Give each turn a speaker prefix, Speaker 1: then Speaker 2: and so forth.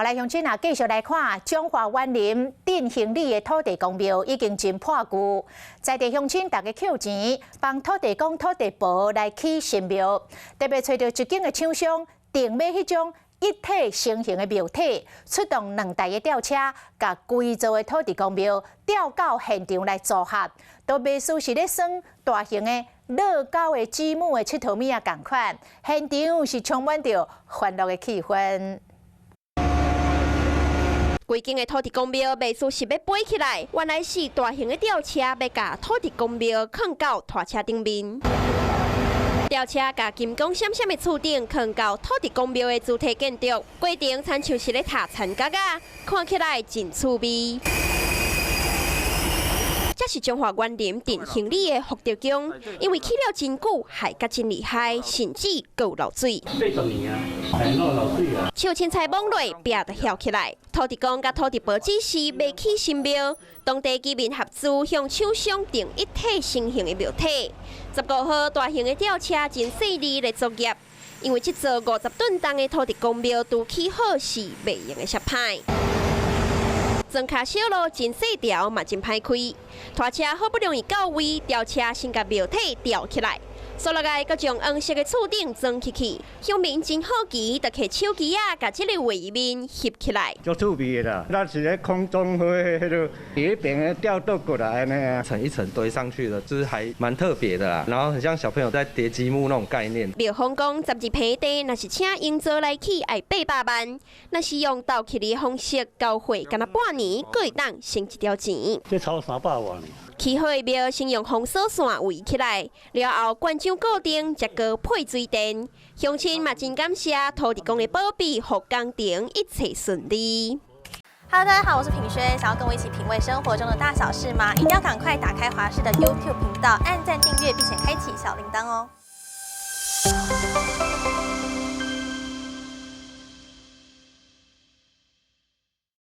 Speaker 1: 好來，鄉親啊，繼續來看彰化員林振興里的土地公廟已經真破舊，在地鄉親逐家抾錢幫土地公、土地婆來起新廟，特別揣著一間的廠商訂買彼種一體成型的廟體，出動兩台的吊車，共規座的土地公廟吊到現場來組合，都袂輸是咧耍大型的樂高的積木的𨑨迌物仔仝款，現場是充滿著歡樂的氣氛。
Speaker 2: 規間的土地公廟袂輸是欲飛起來，原來是大型的吊車欲共土地公廟囥到拖車頂面。吊車共金光閃閃的厝頂囥到土地公廟的主體建築，過程親像是咧疊田角仔，看起來真趣味。這是彰化員林振興里的福德宮，因為起了真久，害甲真厲害，甚至閣有漏水。
Speaker 3: 80年啊，還落漏水啊！
Speaker 2: 樹凊彩摸落，壁就翹起來。土地公佮土地婆只是欲起新廟，當地居民合資向廠商訂一體成型的廟體。15號大型的吊車真細膩咧作業，因為這座50噸重的土地公廟拄起好是袂用的爍歹。莊跤小路真細條，嘛真歹開。拖車好不容易到位，吊車先共廟體吊起來，煞落來閣將黃色的厝頂裝起去。鄉民真好奇，就提手機仔共這個畫面翕起來。
Speaker 4: 足趣味的啦，咱是咧空中飛，彼个佇彼邊的吊倒過來按呢啊。
Speaker 5: 層一層堆上去的，就是還蠻特別的啦。然後很像小朋友在疊積木那種概念。
Speaker 2: 廟方講，12坪地，若是請營造來起，愛800萬；若是用鬥起的方式交貨，干焦半年，閣會當省這條錢。
Speaker 3: 這超300萬。
Speaker 2: 起好的廟先用封鎖線圍起來，了後灌漿固定，才閣配水電。鄉親嘛真感謝土地公的保庇，予工程一切順利。
Speaker 6: Hello，大家好，我是品軒，想要跟我一起品味生活中的大小事嗎？一定要趕快打開華視的 YouTube 頻道，按讚訂閱，並且開啟小鈴鐺哦。